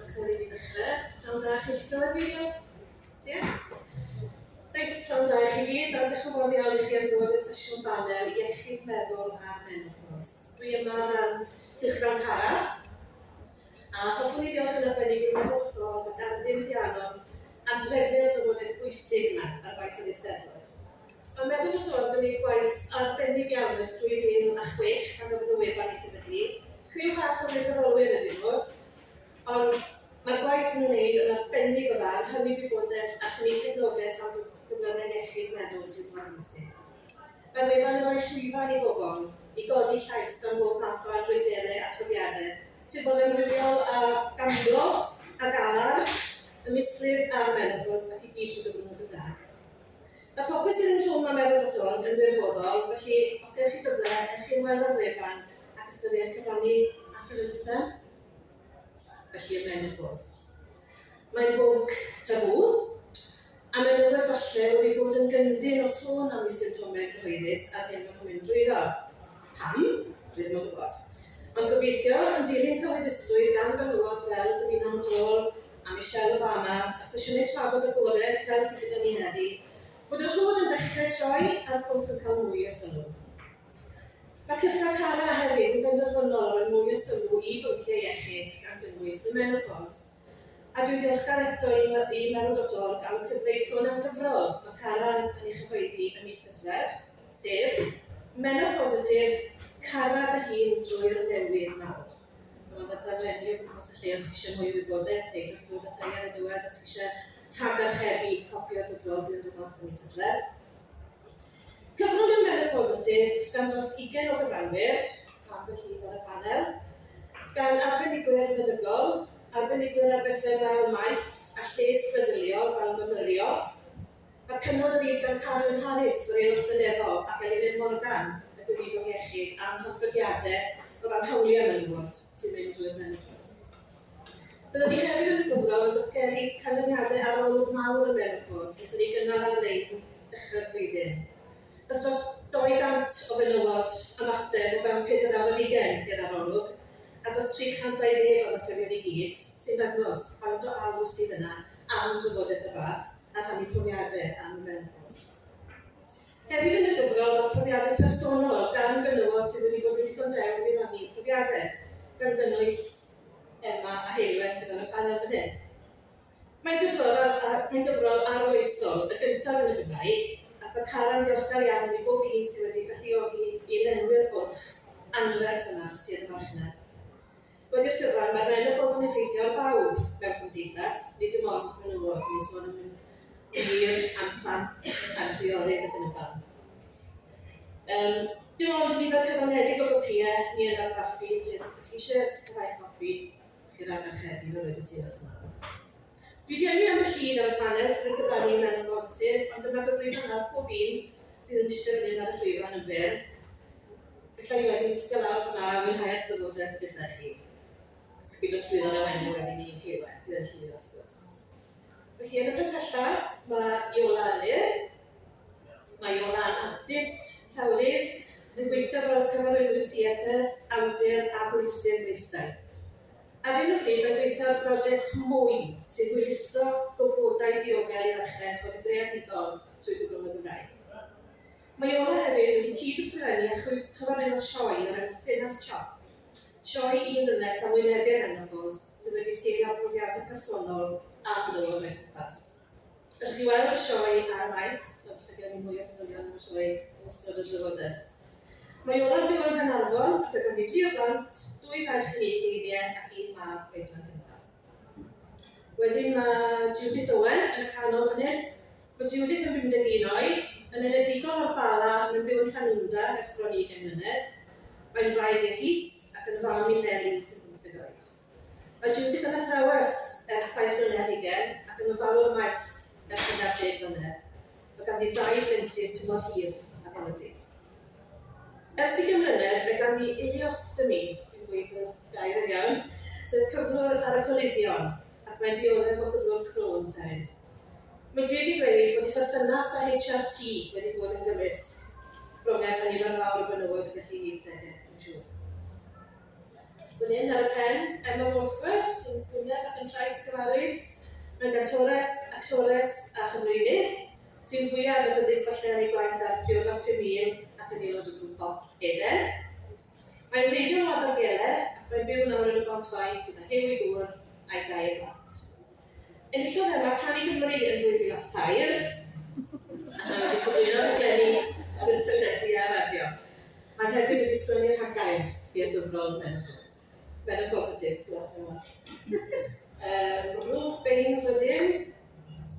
amser i fi ddechrau. Pnawn da, chi'n gallu clywed fi iawn? Ie? Reit, pnawn da i chi gyd, a diolch yn fawr iawn i chi am ddod i'r sesiwn banel Iechyd Meddwl a'r Menopos. Dwi yma ar ran Cylchgrawn Cara, a hoffwn i ddiolch yn arbennig i'r Meddwl Doctorol ac Arddun Rhiannon am drefnu'r drafodaeth bwysig yma ar faes yr Eisteddfod. Mae Meddwl Doctorol yn gwneud gwaith arbennig iawn ers 2006 pan gafodd y wefan ei sefydlu. Criw bach o wirfoddolwyr ydyn nhw, Ond mae'r gwaith maen nhw'n wneud yn arbennig o dda yn rhannu gwybodaeth a chynnig cefnogaeth am gyflyrau iechyd meddwl sydd mor bwysig. Mae'r wefan yn rhoi llwyfan i bobl i godi llais am bob math o anhwylderau a phrofiadau sydd mor amrywiol â gamblo a galar, y mislif a'r menopos ac i gyd trwy gyfrwng y Gymraeg. Mae popeth sydd ynghlwm â Meddwl dot org yn wirfoddol, felly os gewch chi gyfle, ewch i ymweld â'r wefan ac ystyried cyfrannu at yr elusen. Felly y menopos. Mae'n bwnc tabŵ, a menywod falle wedi bod yn gyndyn o sôn am eu symptomau cyhoeddus a'r hyn maen nhw'n mynd drwyddo. Pam? Dwi ddim yn gwybod. Ond gobeithio, yn dilyn cyhoeddusrwydd gan fenywod fel Davina McCall a Michelle Obama a sesiynau trafod agored fel sydd gyda ni heddi, bod y rhwd yn dechrau troi a'r pwnc yn cael mwy o sylw. Mae Cyrchfa Cara hefyd yn benderfynol o roi mwy o sylw i bynciau iechyd, gan gynnwys y menopos. A dwi'n ddiolchgar eto i i Meddwl dot org am y cyfle i sôn am gyfrol mae Cara'n yn ei chyhoeddi ym mis Hydref, sef Menopositif, Cara dy hun drwy'r newid mawr. Mae 'na daflenni o gwmpas y lle os chi eisiau mwy o wybodaeth, neu gallwch ddod ata i ar y diwedd os chi eisiau rhagarchebu copi o'r gyfrol fydd yn dod mas ym mis Hydref. Cyfrol yw Menopositif gan dros ugain o gyfranwyr, ambell un ar y panel, gan arbenigwyr meddygol, arbenigwyr ar bethau fel maeth a lles meddyliol fel myfyrio, a phennod yr un gan Carolyn Harris, yr Aelod Seneddol, ac Eluned Morgan, y Gweinidog Iechyd, am ddatblygiadau o ran hawliau menywod sy'n mynd drwy'r menopos. Byddwn ni hefyd yn y gyfrol yn datgelu canlyniadau arolwg mawr y menopos wnaethon ni gynnal ar-lein ddechrau'r flwyddyn. Daeth dros 200 o fenywod ymateb o fewn pedair awr ar hugain i'r arolwg, a dros 320 o ymatebion i gyd, sy'n dangos faint o alw sydd yna am drafodaeth o'r fath a rhannu profiadau am y menopos. Hefyd yn y gyfrol mae profiadau personol gan fenywod sydd wedi bod yn ddigon dewr i rannu eu profiadau, gan gynnwys Emma a Heulwen sydd ar y panel fan hyn. Mae'n gyfrol, ar, ar, mae'n gyfrol arloesol, y gyntaf yn y Gymraeg, ac mae Cara'n ddiolchgar iawn i bob un sydd wedi galluogi i lenwi'r bwlch anferth yma sydd yn y farchnad. Wedi'r cyfan, mae'r menopos yn effeithio ar bawb mewn cymdeithas, nid dim ond menywod, dwi'n sôn am yn wir am plant a'r chwiorydd ac yn y blaen. Um, dim ond nifer cyfyngedig o gopïau ni yn argraffu, felly os chi eisiau sicrhau copi, chi'n argraffu fel wedi i os yma. Dwi wedi enwi ambell un ar y panel sydd yn cyfrannu i meddwl positif, ond dyma gyflwyno nawr pob un sydd yn eistedd fan hyn ar y llwyfan yn fyr. Galla i wedyn iste lawr fan'na a mwynhau'r drafodaeth gyda chi. Ac i drosglwyddo'r awenau wedyn i Heulwen, fydd yn llywio'r sgwrs. Felly yn y pen pella, mae Iola Ynyr. Mae Iola yn artist llawrydd, yn gweithio fel cyfarwyddwr theatr, awdur a hwylusydd weithdai. Ar hyn o bryd mae'n gweithio ar broject Mwy, sy'n hwyluso gofodau diogel i ferched fod yn greadigol trwy gyfrwng y Gymraeg. Mae Iola hefyd wedi cyd-ysgrifennu a chyfarwyddo sioe o'r enw Ffenast Siop, sioe un ddynes am wynebu'r menopos sydd wedi seilio ar brofiadau personol a menywod o'i chwmpas. Gallwch chi weld y sioe ar y maes, so falle gewn ni mwy o fanylion am y sioe yn ystod y drafodaeth. Mae Iola'n byw yng Nghaernarfon ac mae ganddi dri o blant, dwy ferch yn eu hugeiniau ac un mab oedran cynradd. Wedyn mae Judith Owen yn y canol fan hyn. Mae Judith yn 51 oed, yn enedigol o'r Bala ond yn byw yn Llanwnda ers bron i ugain mlynedd. Mae'n wraig i Rhys ac yn fam i Neli sy'n 15 oed. Mae Judith yn athrawes ers saith mlynedd ar hugain ac yn ofalwr maeth ers 40 mlynedd. Mae ganddi ddau blentyn tymor hir ar hyn o bryd. Ers ugain mlynedd, mae ganddi ileostomy, os dwi'n gweud y gair yn iawn, sef cyflwr ar y coluddion, ac mae'n dioddef o gyflwr Crohn's hefyd. Mae'n deg i ddweud bod ei pherthynas â HRT wedi bod yn gymysg, brofiad mae nifer fawr o fenywod yn gallu uniaethu ag ef, dwi'n siŵr. Fan hyn ar y pen, Emma Walford, sy'n wyneb ac yn llais cyfarwydd. Mae'n gantores, actores a chyflwynydd, sy'n fwyaf adnabyddus falle am ei gwaith ar Priodas 5000 ac yn aelod o grŵp pop Eden. Mae'n wreiddiol o Abergele ac mae'n byw nawr yn y Bont-faen gyda Huw ei gŵr a'i dair blant. Enillodd Emma Cân i Gymru yn 2003 ac mae wedi cyflwyno rhaglenni ar y teledu a'r radio. Mae hefyd wedi sgwennu rhagair i'r gyfrol Menopause. Menopositive, diolch Emma. Ruth Baines wedyn,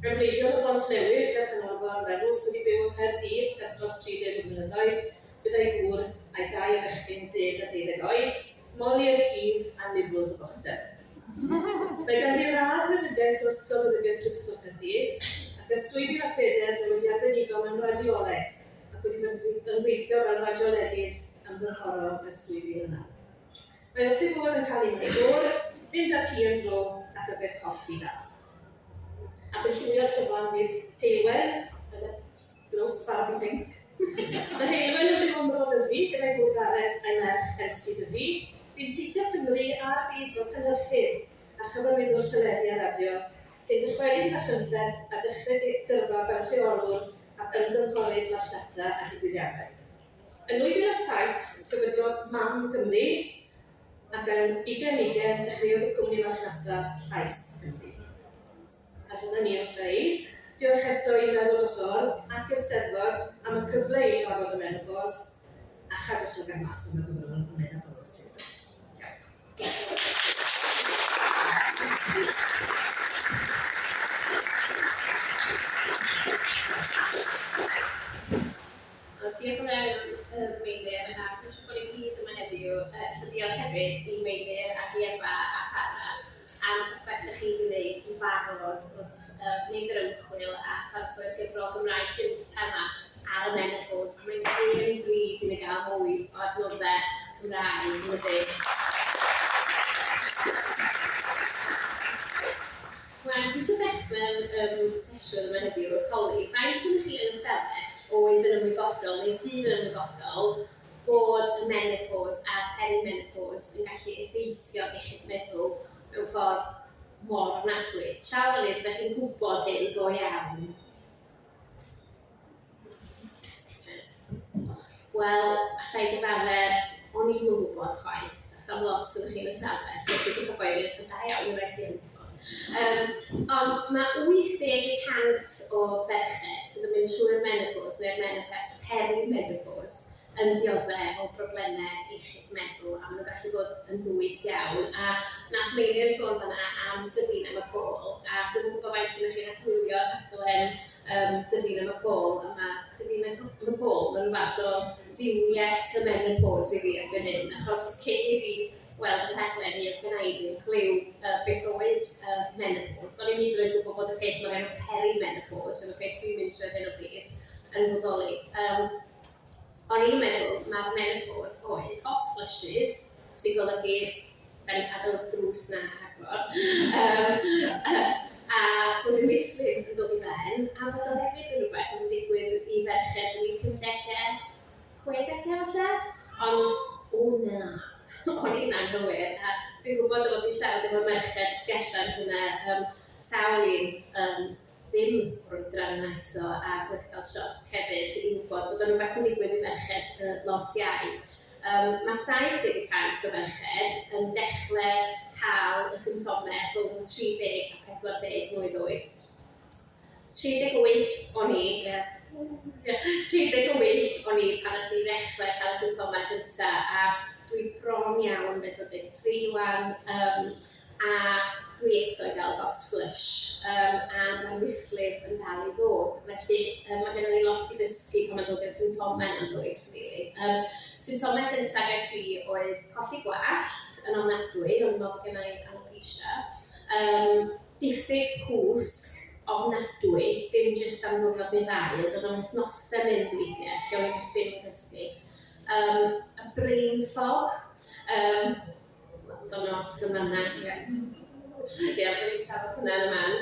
yn wreiddiol o Bont Newydd, ger Caernarfon, mae Ruth wedi byw yng Nghaerdydd ers dros 30 o flynyddoedd gyda'i gŵr a'i dau o fechgyn deg a deuddeg oed, Molly y ci a Nibbles y bochden. Mae ganddi radd meddygaeth o Ysgol Feddygaeth Prifysgol Caerdydd, ac ers 2004 mae wedi arbenigo mewn radioleg ac wedi bod yn gweithio fel radiolegydd ymgynghorol ers 2009. Mae wrth ei bodd yn canu mewn côr, mynd â'r ci am dro ac yfed coffi da. Ac yn llywio'r cyfan fydd Heulwen yn y blows Barbie pink. Mae Heulwen yn byw ym Mro Ddyfi gyda'i gŵr Gareth a'i merch Elsi Dyfi. Bu'n teithio Cymru a'r byd fel cynhyrchydd a chyfarwyddwr teledu a radio, cyn dychwelyd i Fachynlleth a dechrau gyrfa fel rheolwr ac ymgynghorydd marchnata a digwyddiadau. Yn 2007, sefydlodd Mam Gymru ac yn 2020 dechreuodd y cwmni marchnata Llais Cymru. A dyna ni wrtha i. Diolch eto i Meddwl.org ac i'r Steddfod am y cyfle i drafod y menopos, a chadwch lygad mas am y gyfrol Menopositive. Diolch yn fawr iawn, Meinir, a dwi'n siŵr bod ni gyd yma heddiw eisiau diolch hefyd i Meinir ac i Efa a Cara am popeth ydych chi wedi wneud yn barod wrth wneud yr ymchwil a pharatoi'r gyfrol Gymraeg gyntaf yma ar y menopos. A mae'n hen bryd i ni gael mwy o adnoddau Cymraeg yn dydy. Wel, dwi eisiau dechrau'r sesiwn yma heddiw wrth holi, faint ohonoch chi yn y stafell oedd yn ymwybodol neu sydd yn ymwybodol bod y menopos a'r perimenopos yn gallu effeithio iechyd meddwl mewn ffordd mor ofnadwy? Llaw fyny os ydych chi'n gwybod hyn go iawn. Wel, alla i gyfadde, o'n i'm yn gwybod chwaith, a sa'm lot ohonoch chi yn y stafell, so dwi 'di cyhoeddi yn dda iawn i rai sydd yn gwybod. Ond ma' 80 y cant o ferched sydd yn mynd trwy'r menopos neu'r perimenopos yn diodde o broblemau iechyd meddwl, a maen nhw'n gallu bod yn ddwys iawn. A nath Meinir sôn fan'na am Davina McCall, a dwi'm yn gwybod faint ohonoch chi nath wylio rhaglen Davina McCall, a ma' Davina McCall, ma' rhyw fath o duwies y menopos i fi erbyn hyn, achos cyn i fi weld y rhaglen hi, oedd genna i ddim cliw beth oedd menopos. O'n i'm hyd yn oed yn gwybod bod y peth ma'r enw perimenopos, sef y peth dwi'n mynd trwy ar hyn o bryd, yn bodoli. O'n i'n meddwl mai'r menopos oedd hot flushes, sy'n golygu da ni'n cadw'r drws 'na ar agor, a bod y mislif yn dod i ben, a bod o hefyd yn rhywbeth oedd yn digwydd i ferched yn eu pumdegau, chwedegau falle, ond o na, o'n i'n anghywir, a dwi'n gwybod dy fod i'n siarad efo'r merched tu allan hynna, sawl un ddim o'r oedran yna eto a wedi cael sioc hefyd i wybod bod o'n rhywbeth sy'n digwydd i ferched lot iau. Mae 70 y cant o ferched yn dechrau cael y symptomau rhwng 30 a 40 mlwydd oed. 38 o'n i, ie, 38 o'n i pan nes i ddechrau cael y symptomau cynta, a dwi bron iawn yn 43 wan, a dwi eto i gael hot flush, a mae'r mislif yn dal i ddod. Felly mae gennym ni lot i ddysgu pan mae'n dod i'r symptomau yna, yn does, really. Symptomau cyntaf ges i oedd colli gwallt yn ofnadwy, o'n i'n meddwl bod genna i alopecia, diffyg cwsg ofnadwy, dim jyst am ddiwrnod neu ddau, ond oedd o'n wythnosau mynd weithiau, lle o'n i jyst ddim yn cysgu. Y brain fog, lot o nods yn fan'na, ie. Ie, fydden ni'n trafod hwnna yn y man.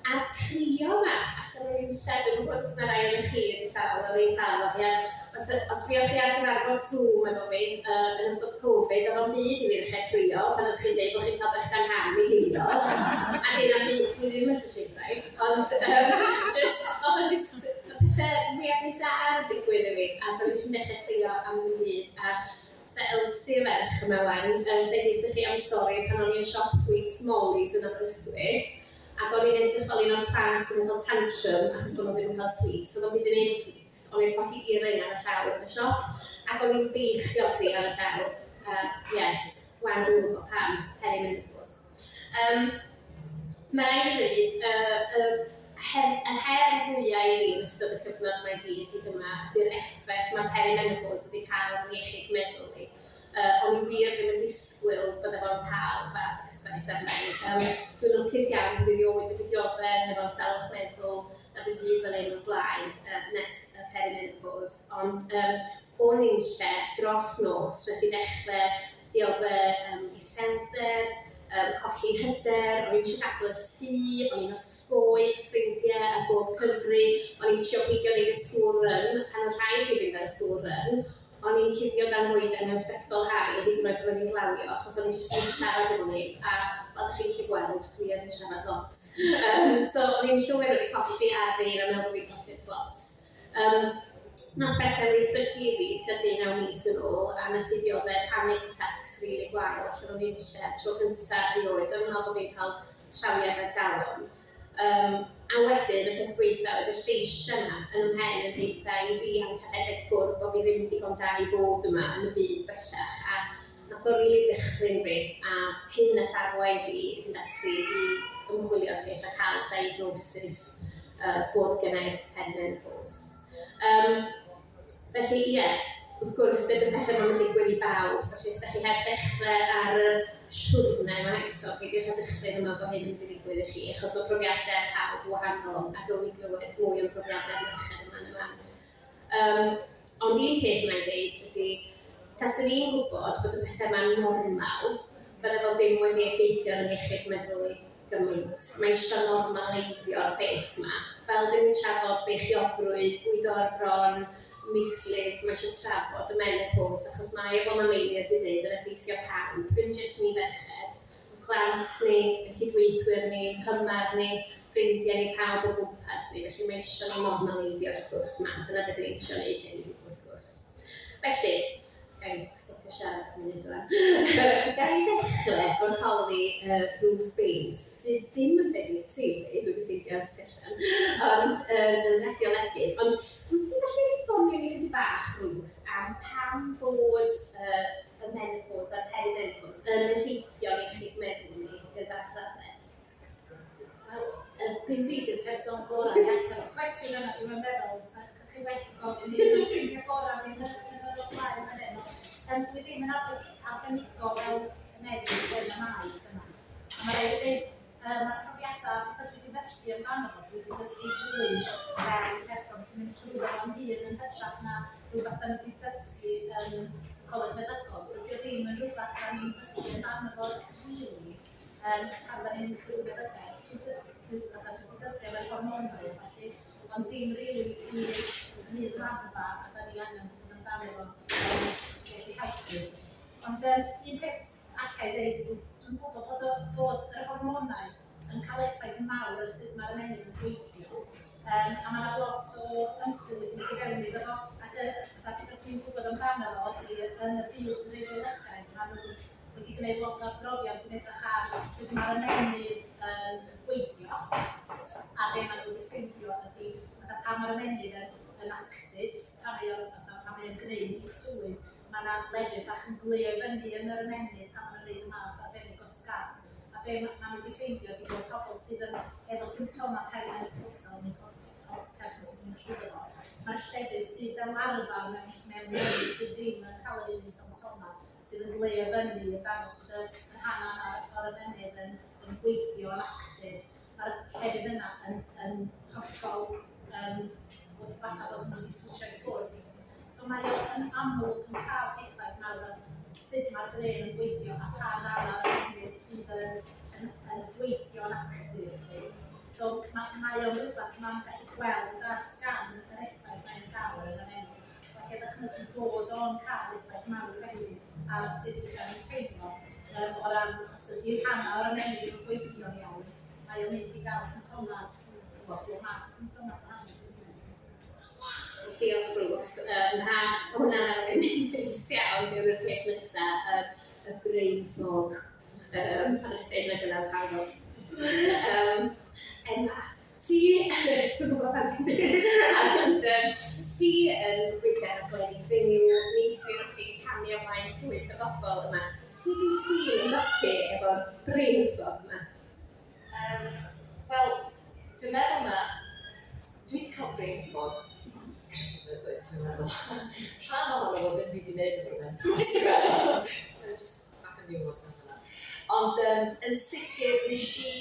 A'r crio 'ma. allan o'n i'n lle, dwi'n gwybod os yna rai o'n chi wedi cael, o'n i'n cael o, ie. Os fuoch chi ar gyfarfod Zoom efo fi yn ystod Covid, oedd o'n byd i fi ddechrau crio pan oeddech chi'n dweud bod chi'n cael bechdan ham i ginio. A dyna byd, dwi ddim yn llysieuwraig, ond just, oedd o just y pethau mwyaf bizarre yn digwydd i fi, a bod i'n dechrau crio am ddim byd. A se Elsie y ferch yma wan, se deutha chi am stori pan o'n i yn siop sweets Molly's yn Aberystwyth, ac o'n i'n edrych fel un o'r plant sy'n cael tantrum achos bod nhw ddim yn cael sweets. Oedd o'n byd yn efo sweets, o'n i'n colli earring ar y llawr yn y siop, ac o'n i'n beichio cri ar y llawr. Yeah, wan dwi'n gwybod pam, perimenopause. Mae rhaid i ddweud, yr her fwyaf i fi yn ystod y cyfnod mae gyd hyd yma ydy'r effaith mae perimenopause wedi cael ar iechyd meddwl i. O'n i wir ddim yn disgwyl bydde fo'n cael fath effaith arna i. Dwi'n lwcus iawn, dwi erioed wedi dioddef efo salwch meddwl na ddim byd fel un o'r blaen nes y perimenopause. Ond o'n i'n lle dros nos, nes i ddechrau dioddef iselder, colli hyder, o'n i'n trio gadw y tŷ, o'n i'n osgoi ffrindiau ar bob cyfri, o'n i'n trio peidio wneud y school run, pan oedd rhaid i fynd ar y school run, o'n i'n cuddio dan goeden mewn sbectol haul, hyd yn oed pan o'n i'n glawio, achos o'n i jyst yn siarad efo neb, a fel ydych chi'n gallu gweld, dwi yn siarad lot. So o'n i'n llwyr wedi colli ar fi, a meddwl bod fi'n colli'r plot. Nath bethau waethygu fi tua 19 mis yn ôl, a nes i ddioddef panic attacks rili gwael allan o'n unlle tro gyntaf erioed. O'n i'n meddwl bod fi'n cael trawiad ar galon. A wedyn, y peth gweitha oedd y lleisiau yna yn 'y mhen yn deutha i fi am cael rhedeg ffwrdd bod fi ddim digon da i fod yma yn y byd bellach. A nath o rili dychryn fi, a hyn nath arwain fi i fynd ati i ymchwilio'r peth a cael diagnosis bod gennai'r perimenopause. Felly ie, wrth gwrs, dydy'r pethau yma'n digwydd i bawb, felly os ydych chi heb ddechrau ar y siwrne yma eto, peidiwch â dychryn yma bod hyn yn mynd i ddigwydd i chi, achos mae profiadau pawb yn wahanol, a gawn ni glywed mwy am profiadau'r merched yma yn y man. Ond un peth wna i ddeud ydy, taswn i'n gwybod bod y pethau yma'n normal, fydde fo ddim wedi effeithio ar iechyd meddwl i gymaint. Mae eisiau normaleiddio'r peth yma. Fel dyn ni'n trafod beichiogrwydd, bwydo ar fron, mislif, mae eisiau trafod y menopause, achos mae o, fel mae Meilir wedi dweud, yn effeithio pawb, ddim jyst ni ferched, plant ni, y cydweithwyr ni, cymar ni, ffrindiau ni, pawb o gwmpas ni. Felly mae eisiau ni normaleiddio'r sgwrs yma. Dyna beth ni'n trio wneud hyn, wrth gwrs. Felly, ga i stopio siarad am munud rwan. Ga i ddechrau wrth holi Ruth Baines, sydd ddim yn fenyw teulu, dwi wedi ffeindio tu allan, ond yn radiolegydd. Ond wyt ti'n gallu esbonio ni chydig bach, Ruth, am pam bod y menopause a'r perimenopause yn effeithio ar iechyd meddwl ni i'r fath raddau? Wel, dim fi di'r person gorau i ateb y cwestiwn yna, dwi'n meddwl, sa chi well gofyn i un o'r ffrindiau gorau fi yn y blaen fan hyn. Dwi ddim yn arbenigo fel meddyg yn y maes yma. A mae rhaid i ddweud, mae'r profiadau a pethau dwi wedi ddysgu amdano fo, dwi wedi dysgu fwy fel person sy'n mynd trwy fo'n hun yn hytrach na rhywbeth da ni wedi dysgu yn coleg meddygol. Dydy o ddim yn rhywbeth da ni'n dysgu amdano fo rili pan da ni'n mynd trwy meddygaeth. Dwi'n dysgu, fatha dwi wedi dysgu am yr hormonau a ballu, ond dim rili i'r un raddfa a da ni angen gwybod amdano fo gallu helpu. Ond un peth alla i ddeud ydy, dwi'n gwybod bod yr hormonau yn cael effaith mawr ar sut mae'r ymennydd yn gweithio. A mae yna lot o ymchwil wedi mynd i fewn iddo fo, ac fatha pethau dwi'n gwybod amdano fo ydy yn y byd radiolegaidd, maen nhw wedi gwneud lot o arbrofion sy'n edrych ar sut mae'r ymennydd yn gweithio, a be maen nhw wedi ffeindio ydy fatha pan mae'r ymennydd yn actif, pan mae o'n gwneud ei swydd, mae yna lefydd bach yn gleuo i fyny yn yr ymennydd pan maen nhw'n gwneud y math arbennig o sgan. A be maen nhw wedi ffeindio ydy bod pobl sydd yn efo symptomau perimenopausal neu person sydd yn mynd trwyddo fo, mae'r llefydd sydd fel arfer mewn menyw sydd ddim yn cael yr un symptomau sydd yn gleuo fyny yn dangos bod y rhan yna o'r ymennydd yn gweithio yn actif. Mae'r llefydd yna yn hollol fatha bod nhw wedi switio i ffwrdd. So mae o yn amlwg yn cael effaith mawr ar sut mae'r brain yn gweithio a pa ran o'r ymennydd sydd yn gweithio'n actif. Felly. So mae, mae o'n rhywbeth mae'n gallu gweld ar sgan yr effaith mae'n gael ar yr ymennydd. Felly ddychmygu fod o'n cael effaith mawr felly ar sut ydyn ni'n teimlo o ran os ydy'r rhannau o'r ymennydd ddim yn gweithio'n iawn, mae o'n mynd i gael symptomau, bob math o symptomau gwahanol sy'n mynd. Diolch Ruth. Na, mae hwnna'n neis iawn, bydd yr peth nesaf, y brain fog. Pan ystod na gyda'r parod. Emma, ti, dwi'n gwybod pan ti'n dweud, ond ti yn gweithio ar y glenni fyw, neithiwr ti'n canu o flaen llwyth o bobl yma. Sut wyt ti'n ymdopi efo'r brain fog yma? Wel, dwi'n meddwl na, dwi wedi cael brain fog ers blynyddoedd, dwi'n meddwl. Rhan ohono fo ddim byd i wneud efo'r menopause. Mae'n just bach yn niwlog yn hynna. Ond yn sicr, nes i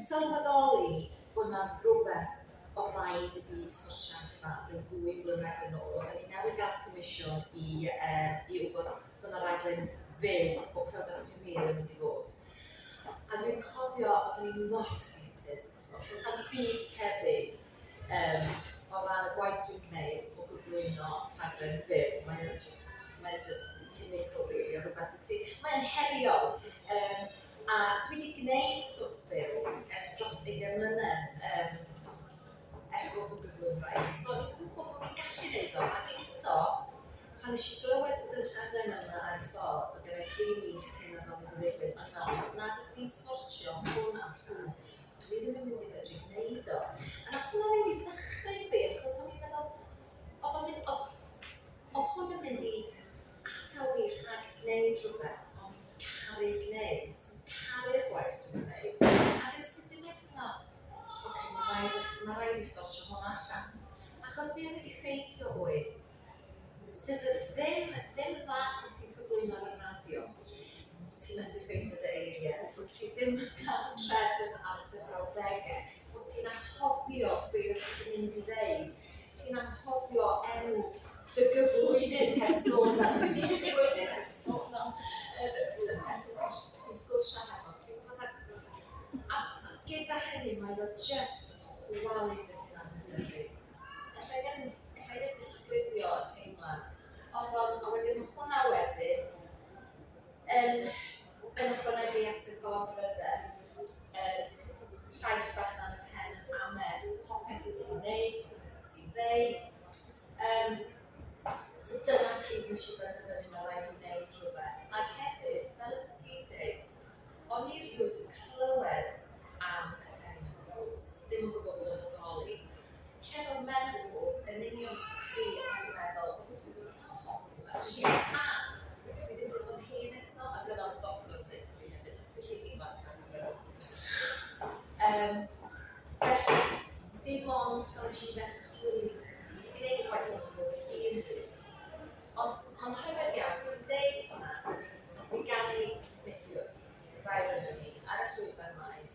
sylweddoli bod yna rhywbeth o raid i fi sortio allan rhyw 2 flynedd yn ôl. Oedden ni newydd gael comisiwn i wybod bod yna raglen fyw o Priodas Premier yn mynd i fod. A dwi'n cofio, oedden ni mor excited. Does na'm byd tebyg o ran y gwaith dwi'n gwneud o gyflwyno rhaglen fyw. Mae'n just pinnacle really o rhywbeth i ti. Mae'n heriol. A dwi wedi gwneud stwff byw ers dros 20 mlynedd, ers fod yn gyflwynwraig. So dwi'n gwybod bod fi'n gallu gwneud o. Ac eto, pan nes i glywed bod y rhaglen yma ar y ffordd, bod gen i 3 mis cyn oedd o'n mynd i ddigwydd, o'n i'n meddwl, os nad ydw i'n sortio hwn allan, dwi ddim yn mynd i fedru gwneud o. A nath hwnna rili ddychryn fi, achos o'n i'n meddwl, oedd hwn yn mynd i atal fi rhag gwneud rhywbeth o'n i'n caru gwneud, o'n caru'r gwaith dwi'n gwneud. Ac yn sydyn wedyn meddwl, oce, mae rhaid i sortio hwn allan. Achos be o'n i wedi ffeindio oedd, sydd ddim yn dda pan ti'n cyflwyno ar y radio, bod ti'n methu ffeindio dy eiriau, bod ti ddim yn cael trefn ar dy frawddegau, bod ti'n anghofio be wyt ti'n mynd i ddeud, ti'n anghofio enw dy gyflwynydd heb sôn am dy gyflwynydd heb sôn am y person ti'n sgwrsio hefo. Ti'n gwybod, a gyda hynny mae o just yn chwalu dy hunan hyder. Alla i ddim disgrifio y teimlad. Ond a wedyn mae hwnna wedyn yn ychwanegu at y gorbryder, llais bach yn y pen yn amed, popeth wyt ti'n gwneud, popeth wyt ti'n ddeud. So dyna pryd nes i benderfynu mae rhaid i wneud rhywbeth. Ac hefyd, fel oeddet ti'n dweud, o'n i rioed yn clywed am y perimenopause, ddim yn gwybod bod o'n bodoli. Hefo menopause, yn union chdi, o'n i'n meddwl, o, dwi'n mynd i cael hot flush. A dwi ddim wedi bod yn hen eto, a dyna oedd y doctor yn dweud fi hefyd, o ti'n rhy ifanc ar gyfer hot flush. Felly, dim ond pan nes i ddechrau chwilio i gwneud y gwaith ymchwil fy hun fi. Ond mae'n rhyfedd iawn, ti'n deud hwnna, nath ni ganu neithiwr, y dair ohonon ni, ar y llwyfan maes,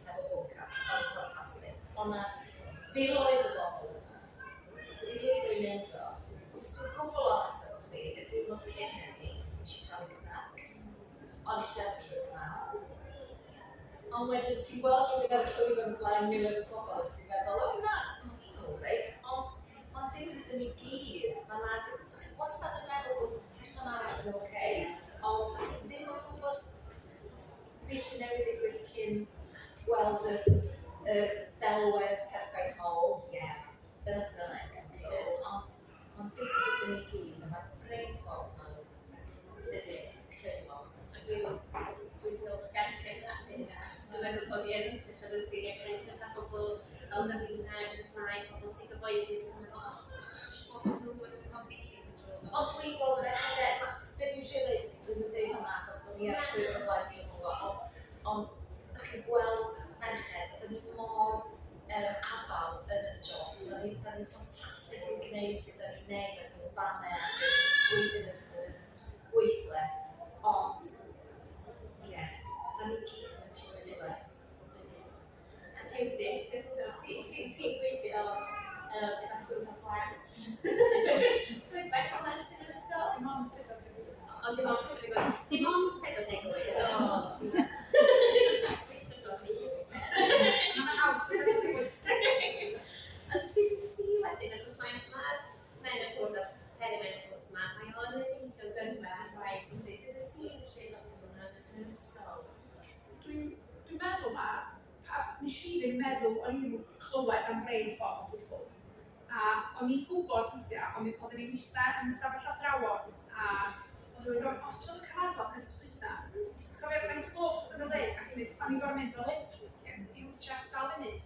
efo Bwncath, oedd yn ffantastig. Oedd 'na filoedd o bobl yna, wnaethon ni lwyddo i wneud o. Ond os dwi'n gwbl onest efo chi, y diwrnod cyn hynny, nes i panic attack. O'n i llyfr trwy'r pnawn. Ond wedyn ti'n gweld rhywun ar y llwyfan o flaen miloedd o bobl a ti'n meddwl, o na, mae hyn o reit. Ond dim hyd yn i gyd. Mae 'na, dych chi wastad yn meddwl bod person arall yn oce, ond dych chi ddim yn gwybod beth sy'n newydd ddigwydd cyn gweld y ddelwedd perffaith o, ie, dyna sydd yna in control. Ond dim hyd yn i gyd, a mae'r brain fog ma'n incredible. A dwi'n ddiolchgar ti am rannu hynna, achos dwi'n meddwl bod i yn edrych ar y ti, ac yn edrych ar bobl fel na fi na, mae pobl sy'n gyhoeddus yn meddwl, oh, gosh, bod nhw wedi completely control. Ond dwi'n gweld merched, be dwi'n trio dweud ydy, dwi'n dweud hwnna achos bod ni ar y llwyfan o flaen mil o bobl, ond dach chi'n gweld merched, a dyn ni mor abal yn y jobs, da ni'n ffantastig yn gwneud beth da ni'n gwneud ac yn famau ac yn gweithio yn y gweithle, ond ie, da ni gyd yn mynd trwy rhywbeth. A Judith, ti'n gweithio efo llwyth o blant? Llwyth bach o blant yn yr ysgol? Dim ond 48. O, dim ond 48. Dim ond 48. O. Dwi eisiau dod i. Mae'n haws. nes i ddim meddwl, o'n i ddim yn clywed am brain fog o gwbl. A o'n i'n gwybod weithiau, ond oedden ni'n eistedd yn stafell athrawon, a oedd rhywun gofyn, o, ti'n gweld y cyfarfod nes oes dwytha? Ti'n cofio faint o gloch oedd yn y le? Ac o'n i'n gorfod mynd fel hyn, ie, dim check, dal funud.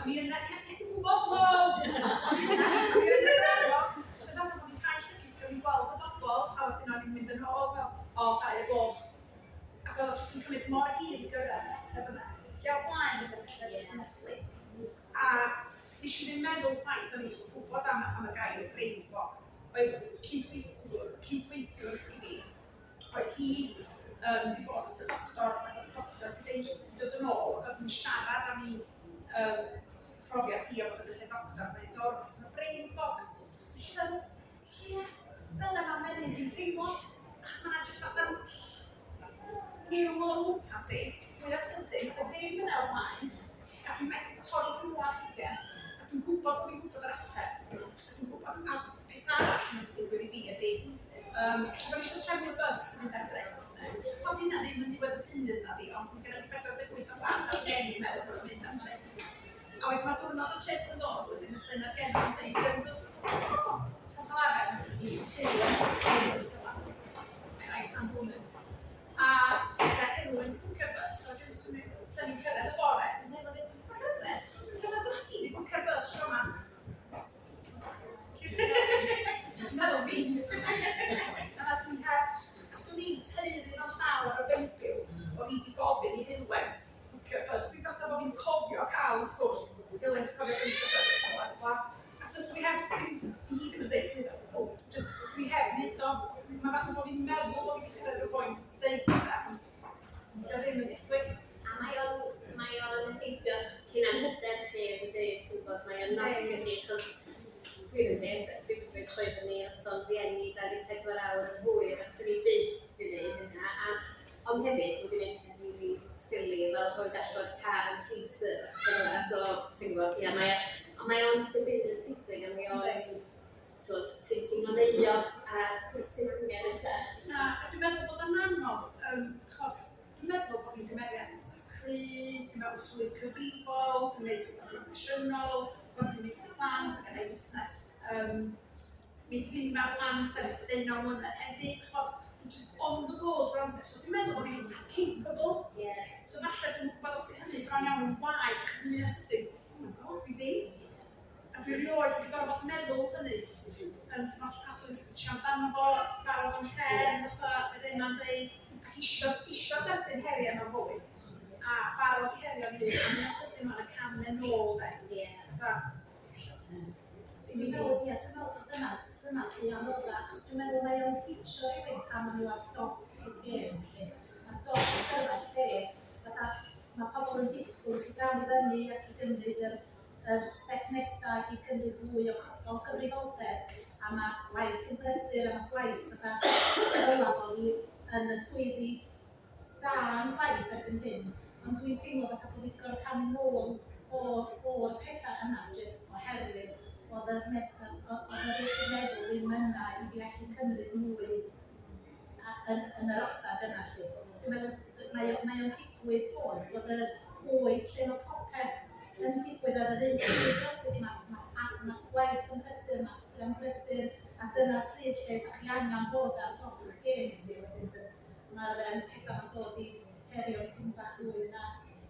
O'n i yna, ie, ie, dwi'n gwybod, lo! O'n i yna, o'n i yn y cyfarfod. Oedd y fath o bod fi'n cau llygid, o'n i'n gweld y bobl, a wedyn o'n i'n mynd yn ôl fel, o, 2 o gloch. Ac oedd o jyst yn cymryd mor hir i gyrraedd yr ateb yna. Lle o blaen fysa pethau jyst yn slip. A nes i ddim meddwl chwaith, o'n i'n gwybod am y gair brain fog. Oedd cydweithiwr i fi, oedd hi di bod at y doctor, ac oedd y doctor di deud, dod yn ôl, ac oedd hi'n siarad am ei phrofiad hi o fod yn y lle doctor, mae'n dod o'r brain fog. Nes i feddwl, ie, fel yna mae menyw fi'n teimlo, achos mae yna jyst fatha niwl o gwmpas i, mwy o sydyn, o ddim yna o'r blaen, a dwi'n methu torri drwadd weithiau, a dwi'n gwybod bod fi'n gwybod yr ateb, a dwi'n gwybod, a peth arall mae'n digwydd i fi ydy, lle bod eisiau trefnu'r bus yn mynd adre. Ond hynna ddim yn diwedd y byd na di, ond mae gennych chi 48 o blant ar ben i'n meddwl bod mynd am trip. A wedyn mae diwrnod y trip yn dod, wedyn y syniad gen i'n dweud, o, achos fel arfer, mae'n Mae'n rhaid am hwn. A se Elwyn wedi bwcio'r bus, so wedyn swn i'n cyrraedd y bore, dwi'n sôn dweud, mae'n rhyfedd, rhyfedd bod chdi wedi bwcio'r bus tro yma. Ti'n meddwl fi? A dwi'n heb, swn i'n taeru mewn llaw ar y Beibl, o fi wedi gofyn i Heulwen bwcio'r bus. Dwi'n fatha bod fi'n cofio cael y sgwrs, Heulwen, ti'n cofio bwcio'r bus, bla, bla. A dwi heb, dwi ddim yn dweud hynny o gwbl, just dwi heb wneud o. Mae fatha bod fi'n meddwl bod fi wedi cyrraedd y pwynt deud hynna, ond dio ddim yn digwydd. A mae o'n effeithio'ch hunan hyder chi yn dweud, ti'n gwybod, mae o'n knockio chi, achos dwi'n yn dweud, dwi'n dweud troi fyny noson rieni 24 awr yn hwyr, a swn i byth di wneud hynna. A, ond hefyd, wedi gwneud pethau really silly, fel rhoi dashboard car yn freezer, a pethau fel 'na. So, ti'n gwybod, ia, mae, ond mae o'n debilitating, a mae o'n, t'wod, ti'n teimlo'n euog a sy'n angen y sex. Na, a dwi'n meddwl bod o'n anodd, chod, dwi'n meddwl bod fi'n gymeriad eitha cry, dwi'n meddwl swydd cyfrifol, dwi'n gwneud rhywbeth proffesiynol, bod dwi'n maethu plant, ac yn gwneud busnes meithrinfa plant ers 19 mlynedd hefyd, chod, dwi'n just on the go drwy'r amser, so dwi'n meddwl bod fi'n eitha capable. So falle dwi'n gwybod os di hynny bron iawn yn waeth, achos yn mynd sydyn, oh my God, fi ddim. A dwi erioed wedi gorfod meddwl hynny. Yn not pas o'n siarad amdano fo, barod am her, fatha beth Emma'n dweud, ac isio derbyn heriau mewn bywyd. A barod i herio ni, a mynd sydyn mae'n y cam yn ôl, de. Fatha, Dwi'n meddwl, ie, dwi'n meddwl taw dyna sy'n anoddach, achos dwi'n meddwl mae o'n hitio rhywun pan maen nhw ar dop y gêm, lle. Ar dop y gyrfa lle, fatha, mae pobl yn disgwyl i chi gael i fyny ac i gymryd yr step nesaf ac i cymryd fwy o gyfrifoldeb, a mae gwaith yn brysur, a mae gwaith fatha, dyla bod ni yn y swyddi da yn gwaith erbyn hyn, ond dwi'n teimlo fatha bod fi wedi gorfod camu nôl o'r pethau yna, jyst oherwydd oedd yr iechyd meddwl ddim yna i fi allu cymryd mwy yn yr adag yna, lly. Dwi'n meddwl, mae o'n digwydd bod yr oed lle mae popeth yn digwydd ar yr un pryd brysur, mae gwaith yn brysur, mae adre'n brysur, a dyna'r pryd lle ydych chi angen bod ar top eich gêm, lly. Wedyn mae'r pethau ma'n dod i herio dim bach fwy na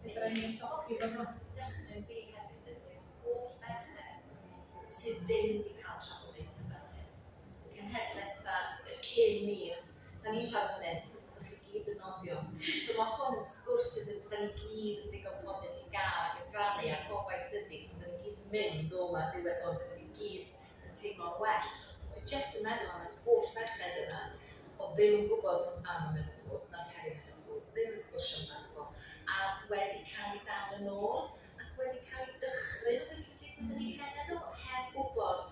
fedra ni'n ymdopi efo nhw. Dychryn fi hefyd ydy'r holl ferched sydd ddim wedi cael trafodaethau fel hyn. Y cenhedlaeth cyn ni, achos da ni'n siarad fan hyn, da chi gyd yn nodio. So mae hwn yn sgwrs sydd yn, da ni gyd yn ddigon ffodus i gael ac yn rannu, a'r gobaith ydy, da ni gyd yn mynd o ma diwedd hwn, da ni gyd yn teimlo'n well. Dwi jyst yn meddwl am yr holl ferched yna, o ddim yn gwybod am y menopause, na'r perimenopause, ddim yn sgwrsio amdano fo, a wedi cael ei dal yn ôl, ac wedi cael ei dychryn o beth sy'n digwydd yn eu pennau nhw, heb wybod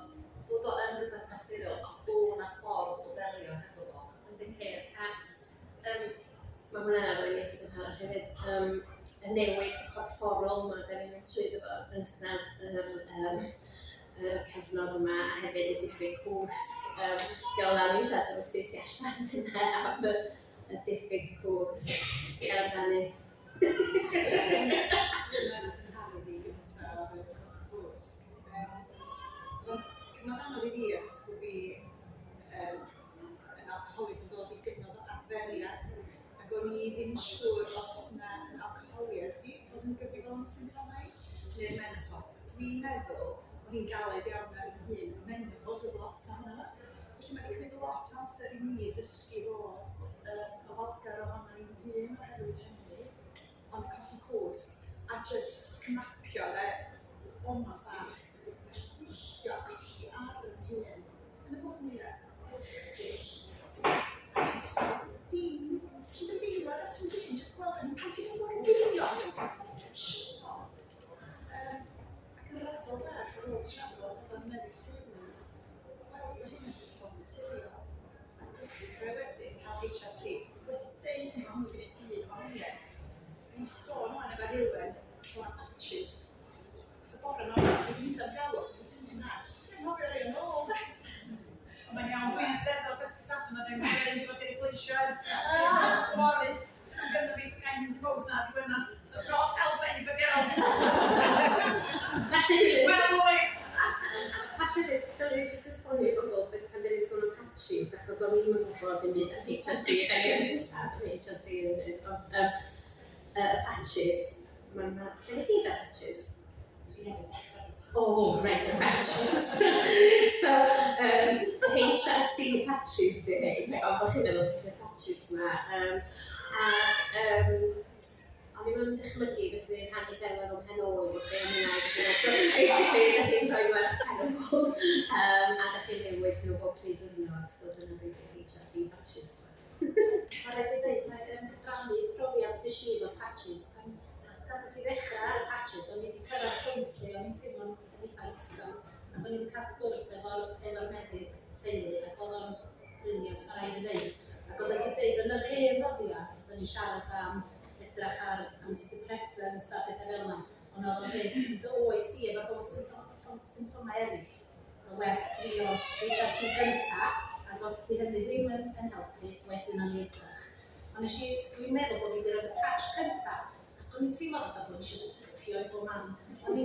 bod o yn rhywbeth naturiol, a bod yna ffordd o ddelio hefo fo. Yn sicr. A mae hwnna'n arwain i at rhywbeth arall hefyd. Y newid corfforol yma da ni'n mynd trwyddo fo yn ystod yr cyfnod yma a hefyd y diffyg cwsg. Iola, ni'n siarad efo ti tu allan yna am y diffyg cwsg. Cer amdani. O'n i ddim yn siŵr os na alcoholiaeth fi oedd yn gyfrifol am y symptomau, neu'r menopause. Dwi'n meddwl o'n i'n galed iawn ar fy hun, menopause oedd lot ohono fo. Felly mae wedi cymryd lot o amser i mi ddysgu fod yn ofalgar ohono i'n hun oherwydd hynny, ond colli cwsg a just snapio de, oma bach, gwylltio a colli ar fy hun yn y modd mwyaf erchyll. Ac eto, dim cydymdeimlad at yn hun, just gweld, I mean, pan ti'n mor wirion, pan ti'n mor emosiynol. Ac yn raddol bach ar ôl trafod efo'r meddyg teulu, gweld bod hyn yn hollol naturiol, a dechrau wedyn cael HRT. Wedi deud hynny, mae hwnnw wedi gwneud byd o wahaniaeth. O'n i'n sôn wan efo Heulwen, sôn am patches. Wrth y bore yma, dwi wedi mynd am galw, dwi wedi tynnu mas. Dwi'n anghofio rhoi o'n ôl, de. Ond mae'n iawn, dwi'n Eisteddfod ers dydd Sadwrn a dwi'n cofio un 'di bod i bleisio ers fory. Ti'n gynno fi, so gael mynd i fwrdd na, di yna. So God help anybody else. Falle hefyd... Wel, mwy! Falle dylen ni jyst esbonio i bobl beth pan dyn ni'n sôn am patches, achos o'n i'm yn gwybod ddim byd am HRT, da ni wedi siarad am HRT yn munud, ond patches, mae'n ma... Be ydy patches? Oh, right, y patches. So, HRT patches di rhein, ond bod chi'n meddwl beth yw'r patches yma. Ac o'n i'm yn dychmygu fyswn i'n rhannu delwedd o'm pen ôl efo chi am hynna. So, basically, da chi'n rhoi nhw ar eich pen ôl, a da chi'n newid nhw bob 3 diwrnod, so dyna beth yw'r HRT patches. Mae rhaid i ddweud, mae rannu profiad ges i efo'r patches. Pan pan nes i ddechrau ar y patches, o'n i wedi cyrraedd pwynt lle o'n i'n teimlo'n eitha isel. Ac o'n i wedi cael sgwrs efo meddyg teulu, ac oedd o'n brilliant, mae rhaid i ddweud. Ac oedd wedi dweud yn yr hen ddyddiau, os o'n i'n siarad am edrych ar antidepressants a pethau fel yna, ond oedd o'n dweud, dy oed ti efo holl symptomau eraill, mae werth trio HRT gynta, ac os di hynny ddim yn helpu, wedyn o'n i edrych. Ond nes i, dwi'n meddwl bod fi wedi rhoi y patch cynta, ac o'n i'n teimlo fatha bod eisiau sgipio i bob man. O'n i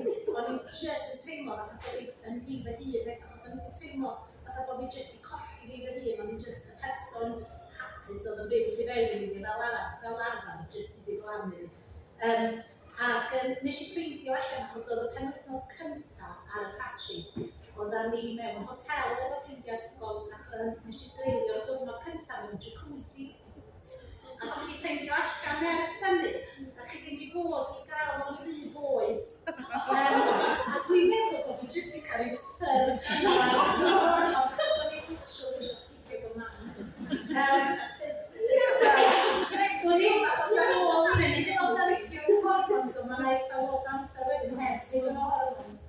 just yn teimlo fatha bod fi yn fi fy hun eto, achos o'n i wedi teimlo fatha bod fi just i colli fi fy hun, o'n i just y person hapus oedd yn byw tu fewn i fi fel arfer, just i ddiflannu. Ac nes i ffeindio allan, achos oedd y penwythnos cynta ar y patches, oedden ni mewn hotel efo ffrindiau ysgol, ac nes i dreulio'r diwrnod cynta mewn jacuzzi. A dwi wedi ffeindio allan ers hynny, da chi ddim i fod i gael o'n rhy boeth. A dwi'n meddwl bod fi jyst i cael ei surge yna. Achos o'n i literally eisiau sgipio bob man. A Dwi'n i'n achos ar ôl hynny, nes i fel darigio hormones, so mae'n eitha lot o amser wedyn heb sydd yn o hormones.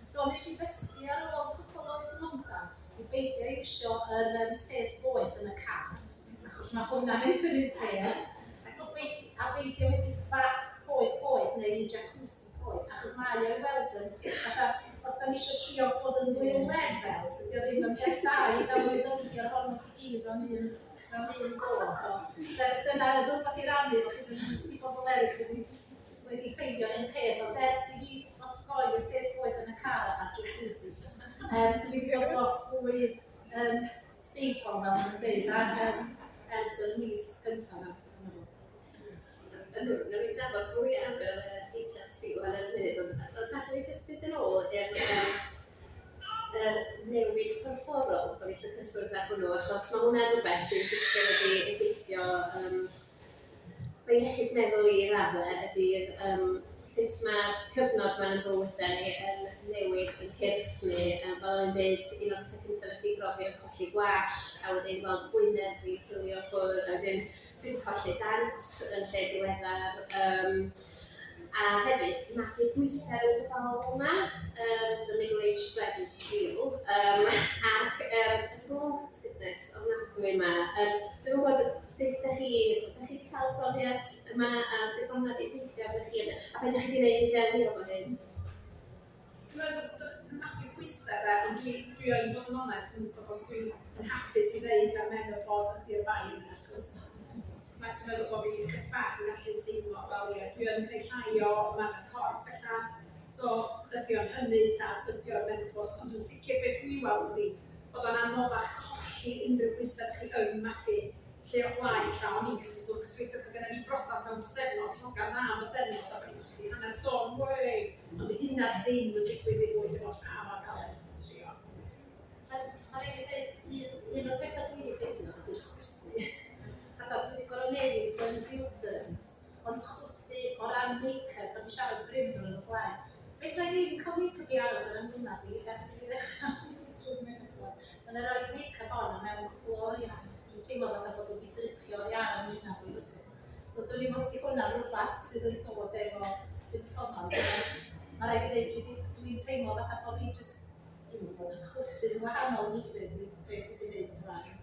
So nes i ddysgu ar ôl cwpl o wythnosau i beidio iwsio yr set boeth yn y car, achos mae hwnna'n neud yr un peth. Ac o beidio, a beidio wedi bath poeth poeth neu un jacuzzi poeth, achos mae o i weld yn, fatha, os da ni eisiau trio bod yn fwy lefel, dydy o ddim yn beth da i gael ei ddefnyddio'r hormones i gyd mewn un go. So, dyna rhywbeth i rannu, bod chi ddim yn ysgu bobl eraill wedi ffeindio un peth, ond ers i fi osgoi y set boeth yn y car a'r jacuzzi, dwi wedi bod lot fwy stable, fel maen nhw'n dweud, a, ers y mis cyntaf yna. Nawn ni drafod mwy am yr HRT wan yn munud, ond os allwn ni jyst fynd yn ôl i'r yr newid corfforol, bod ni eisiau cyffwrdd ar hwnnw, achos mae hwnna'n rhywbeth sy'n sicr wedi effeithio mae iechyd meddwl i raddau ydy'r sut mae'r cyfnod ma'n yn bywydau ni yn newid yn cyrff ni. Fel o'n i'n dweud, un o'r pethau cyntaf nes i brofi oedd colli gwallt, a wedyn gweld gwyneb fi pilio ffwrdd, a wedyn dwi wedi colli dant yn lle diweddar. A hefyd, magu pwysau rownd y bol yma, the middle age spread is real, ac y bloatedness ofnadwy yma. Dwi'n gwybod sut ydych chi wedi cael profiad yma a sut mae hwnna wedi effeithio arnoch chi, a beth ydych chi wedi gwneud i delio efo hyn? Dwi'n meddwl magu pwysau de, ond dwi yn bod yn onest, dwi'n gwybod os dwi'n hapus i ddeud na menopause ydy'r bai yna, achos dwi'n meddwl bod fi chydig bach yn gallu teimlo fel ie, dwi yn cael llai o ymarfer corff ella, so ydy o'n hynny ta ydy o'n menopause, ond yn sicr beth dwi'n weld ydy bod o'n anoddach colli unrhyw bwysau chi yn magu. Lle o blaen llaw o'n i'n gallu fluctuate, so gyda ni brodas mewn pythefnos, hogan dda am pythefnos, a bod ni'n colli hanner stôn, wey! Ond hynna ddim yn digwydd i fwy, dim ots pa mor galed dwi'n trio. Mae rhaid i ddeud, un o'r pethau dwi wedi ffeindio ydy'r chwysu. Fatha, dwi wedi gorfod newid fy deodorant, ond chwysu o ran make-up, pan dwi'n siarad efo rhywun diwrnod o blaen, fedra i ddim cael make-up i aros ar 'y ngwyneb i ers i fi ddechrau mynd trwy'r menopause. Mae'n rhoi make-up on a mewn cwpl o oriau, dwi'n teimlo fatha bod o wedi dripio oddi ar 'y ngwyneb i rywsut. So dwn i'm os 'di hwnna'n rhywbeth sydd yn dod efo symptomau, ond ma' raid fi ddeud dwi'n teimlo fatha bod fi jyst, dwi'm yn gwybod, yn chwysu'n wahanol rywsut i be dwi wedi wneud o'r blaen.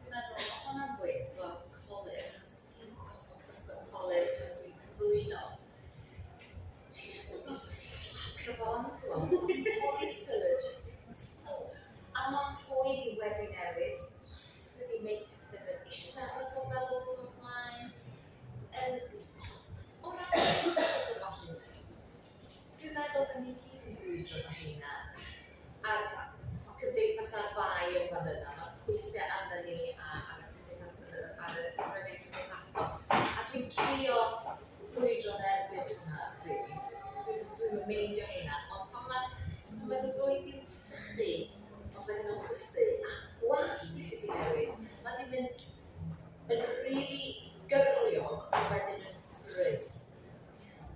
Dwi'n meddwl, mae hwnna'n bwyd efo colur, achos fi'n gorfod gwisgo colur pan dwi'n cyflwyno. Dwi jyst yn gorfod slapio fo on rwan. Polyfiller just isn't full. A mae'n rhoi i wedi newid. Dydy make-up ddim yn isel ar bobl fel oedd o'r blaen. O ran menopause a ballu, dwi'n meddwl da ni gyd yn brwydro efo heina. A mae cymdeithas ar fai yn fan yna, mae'r pwysau arna ni a ar y cymdeithas, ar y cyfryngau cymdeithasol. A dwi'n trio brwydro yn erbyn hwnna, really. Dwi'n meindio heina, ond pan mae dy groen di'n sychu, ond wedyn yn chwysu, a gwallt i sydd wedi newid, mae di'n mynd yn rili gyrliog, ond wedyn yn frizz.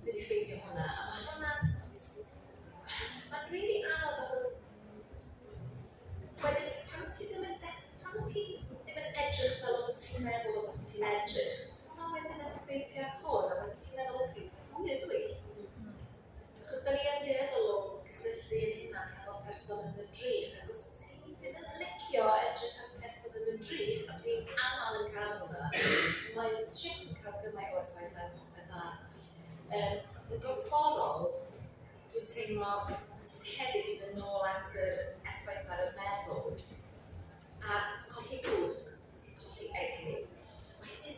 Dwi wedi ffeindio hwnna, a mae hwnna'n... Mae'n rili anodd achos wedyn pan wyt ti ddim yn pan wyt ti ddim yn edrych fel oeddet ti'n meddwl oeddet ti'n edrych, hwnna wedyn yn effeithio ar hwn, a wedyn ti'n meddwl, oce, pwy ydw i? Achos da ni yn dueddol o gysylltu ein hunan hefo person yn y drych, ac os wyt ti ddim yn licio edrych ar person yn y drych, a dwi'n aml yn cael hwnna, mae o jyst yn cael gymaint o effaith ar popeth arall. Yn gorfforol, dwi'n teimlo hefyd i fynd nôl at yr effaith ar y meddwl, a colli cwsg, ti'n colli egni. Wedyn,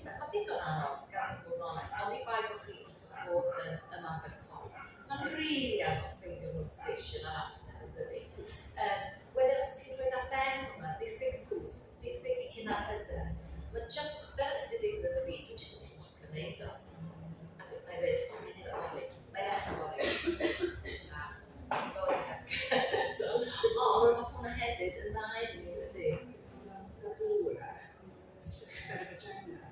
mae'n ddigon anodd, gan i fod yn onest, oni bai bod chi wrth eich bodd yn ymarfer corff. Mae'n rili anodd ffeindio motivation ar amser, yn dydi? Wedyn, os wyt ti'n rhoi ar ben hwnna, diffyg cwsg, diffyg hunanhyder, mae just, dyna sydd wedi digwydd iddo fi, dwi jyst wedi stopio wneud o. A dwi'n dweud, o, mae'n neud o fory, mae'n ddechrau fory. A fory heb. So, ond mae hwnna hefyd yn dda i ni, dydy? Hwyrach, ond y sychder y vagina.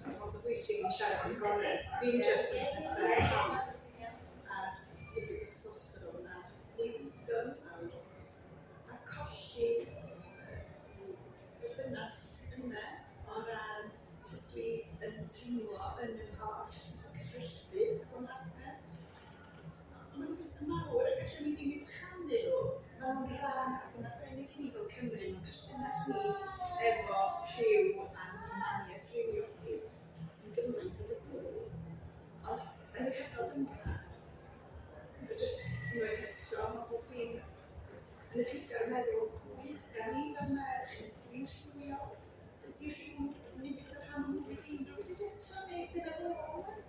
Mae'n bod yn bwysig i siarad yn agored, ddim jyst yn pethau a diffyg testosteron a libido yn lawr. A colli berthynas yna o ran sut dwi yn teimlo yn y nghorff, sut dwi'n cysylltu efo mhartner. Ond maen nhw'n bethau mawr a gallwn ni ddim eu bychanu nhw. Maen nhw'n rhan ac yn arbennig i ni fel Cymru, mae'n perthynas ni efo rhyw a'n hunaniaeth rhywiol ni yn gymaint o tabŵ. Ond yn y cyfnod yma, mae jyst unwaith eto, mae bob dim yn effeithio ar y meddwl, pwy ydan ni fel merch, ydw i'n rhywiol, ydy rhyw yn mynd i fod yn rhan o'n mywyd i unrhyw bryd eto, neu dyna fo rŵan?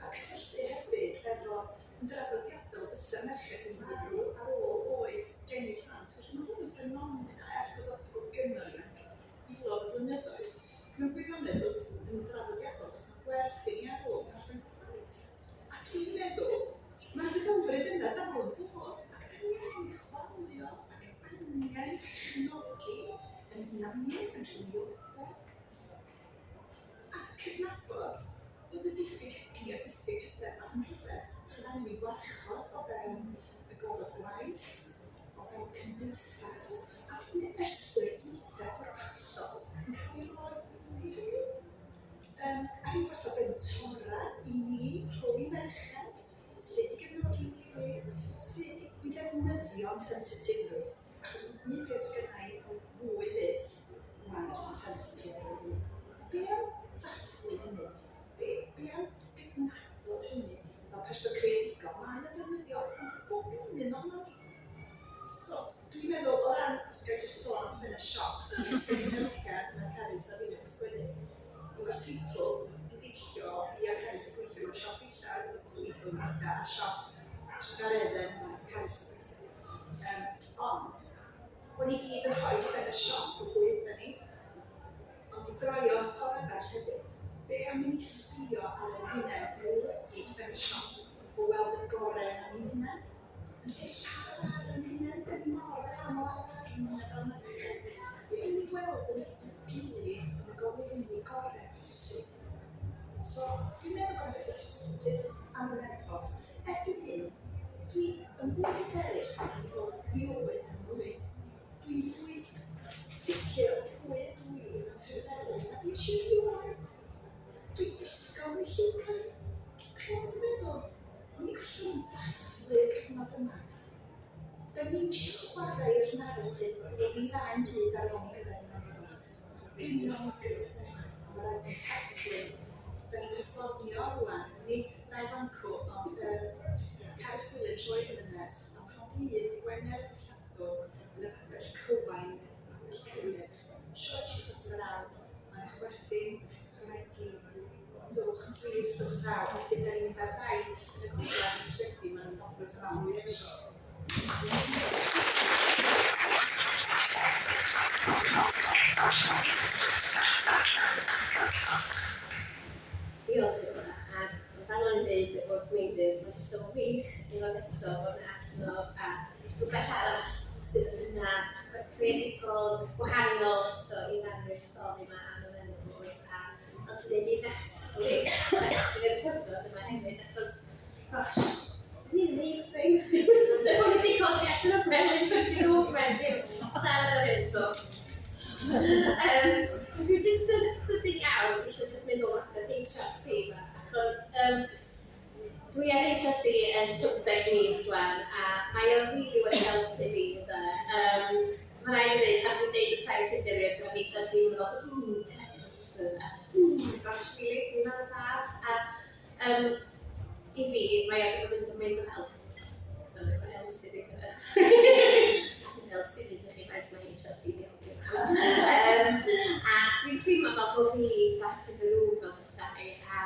A cysylltu hefyd efo yn draddodiadol fysa merched yn marw ar ôl oed geni plant. Felly mae hwn yn ffenomen, er bod o wedi bod gynno ni am filoedd o flynyddoedd, mewn gwirionedd dod yn draddodiadol, does na gwerth i ni ar ôl gorffen cael plant. A dwi'n meddwl, mae'r feddylfryd yna dal yn bod, ac da ni angen chwalio ac angen perchnogi yn hunaniaeth, yn rhywioldeb, a cydnabod bod y diffyg egni a diffyg hyder yma yn rhywbeth sydd angen ei warchod o fewn y gofod gwaith, o fewn cymdeithas, a bod yna ystyriaethau pwrpasol yn cael ei roi i hynny. A rhyw fath o fentora i ni rhwng merched, sut i gefnogi'n gilydd, sut i ddefnyddio'n sensitifrwydd, achos un peth sgynna i yn fwy fyth rwan ydy'n sensitifrwydd. Be am ddathlu hynny? Be am gydnabod hynny fel person creadigol? Mae o'n ddefnyddiol, ond bob un ohonon ni. So, dwi'n meddwl o ran, os ga i jyst sôn am ffenest siop, wedi nghymhleth mae Carys a finne 'di sgwennu. Mae'r teitl wedi deillio fi a Carys yn gweithio mewn siop ddillad, dwi'n wedi bod yn gweithio a siop trugaredden mae Carys yn gweithio. Ond, o'n i gyd yn rhoi ffenest siop o pwy ydan. am i ni sbio ar ein hunain drwy lygid ffenestr o weld y gorau yn ein hunain? Yn lle lladd ar ein hunain, dyn ni mor aml ar ein hunain fel merched. Be am ni weld yn gilydd yn y goleuni gorau posib? So, dwi'n meddwl bod yna bethau positif am y menopos. Erbyn hyn, dwi yn fwy hyderus na dwi wedi bod erioed yn fywyd. Dwi'n fwy sicr o pwy ydw i mewn cryfderau na fues i erioed. Dwi'n gwisgo fwy lliwgar. Chi'n gwybod be dwi'n feddwl? Mi allwn ddathlu'r cyfnod yma. Da ni'm eisiau chwarae i'r naratif bod ni ddau'n byd ar ôl ni gyrraedd y menopos. Mae gynnon ni gryfderau, a mae rhaid ni ddathlu. Da ni'n perfformio rwan, nid draw fancw, ond yy Carys Gwilym, Sioe Ddynes, a pob un, dy Gwener a dy Sadwrn, yn y pabell cywain, pabell cynnyrch, sioe 8:45, mae 'na chwerthin, chwaregi, dowch yn plîs, dowch draw, a wedyn da ni'n mynd ar daith yn y gogledd mis Medi, maen nhw'n popeth fel 'na. Diolch Iona, a fel o'n i'n dweud wrth Meilir, mae jyst yn wych unwaith eto bod yna adnodd a rhywbeth arall sydd yna, rhywbeth creadigol, rhywbeth gwahanol eto i rannu'r stori yma am y menopos a fel ti'n dweud i ddathlu, dathlu'r cyfnod yma hefyd achos gosh, ni'n amazing. Dyna bod ni wedi codi allan o'r gwely pan ti'n ddod mewn siarad ar hyn, so. Dwi jyst yn sydyn iawn eisiau jyst mynd nôl at yr HRT yma, achos dwi ar HRT ers 15 mis wan, a mae o rili wedi helpu fi, ynde. Mae rhaid i fi ddeud, pan dwi'n deud wrth rhai o ffrindiau fi ar gyfer HRT, maen nhw fel, "Ww, breast cancer", a "Ww, gosh, rili, 'di hwnna'n saff?" A i fi, mae o 'di bod yn gymaint o help. Sorry, mae Elsi 'di cyrraedd. Allith Elsi ddeud wrth chi faint mae HRT 'di helpu a dwi'n teimlo fel bod fi back in the room fel petai, a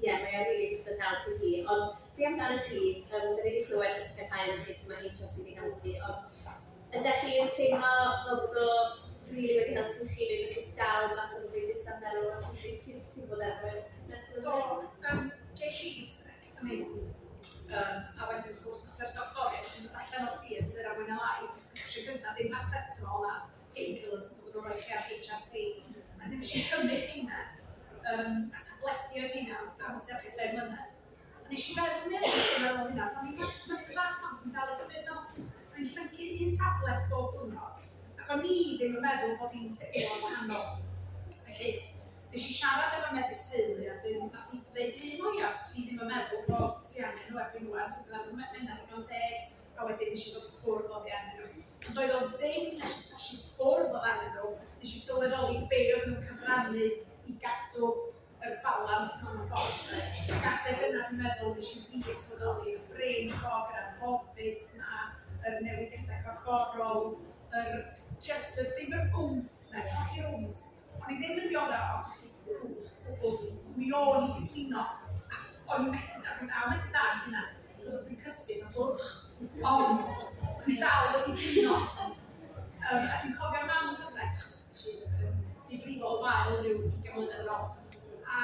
ie, mae o rili 'di bod yn help i fi. Ond be amdano chi? Dan ni 'di clywed gan rhai ohonoch chi sut mae HRT 'di helpu, ond ydych chi'n teimlo fel bod o rili wedi helpu chi, neu ydych chi dal bach yn ofidus amdano fo? Sut ti'n ti'n bod ar Do, ges i hysterectomy, a wedyn wrth gwrs nath yr doctoriaid yn dod allan o'r theatr a mwy na lai, prescription cyntaf, ddim paracetamol na painkillers, bod nhw'n rhoi chi ar HRT. A wedyn nes i cymryd rheina, a tabledi oedd rheina am tua pedair mlynedd. A nes i feddwl meddwl dwi'n meddwl hynna, o'n i'n meddwl pam dwi'n dal i gymryd nhw. O'n i'n llyncu un tablet bob diwrnod, ac o'n i ddim yn meddwl bod fi'n teimlo'n wahanol. Felly, Nes i siarad efo meddyg teulu a 'dyn nath hi ddeud i fi, o ia, os ti ddim yn meddwl bod ti angen nhw erbyn ŵan, ti ddim yn meddwl ma' digon teg, a wedyn nes i ddod i ffwrdd oddi arnyn nhw. Ond doedd o ddim, nes i nes i ffwrdd oddi arnyn nhw, nes i sylweddoli be oedden nhw'n cyfrannu i gadw yr balans 'ma mewn ffordd. Ac adeg yna dwi'n meddwl nes i wir sylweddoli y brain fog, yr anghofus 'ma, yr newidiadau corfforol, yr jyst y, ddim yr wmff 'na, colli'r wmff. O'n i ddim yn diodda o colli cwsg o gwbl. Mi o'n i 'di blino, a o'n i methu, a dwi'n dal methu dallt hynna, achos o'n i'n cysgu fatha twrch, ond o'n i dal wedi blino. A dwi'n cofio mam yng nghyfraith, achos nes i yn ddifrifol wael ryw 20 mlynedd yn ôl, a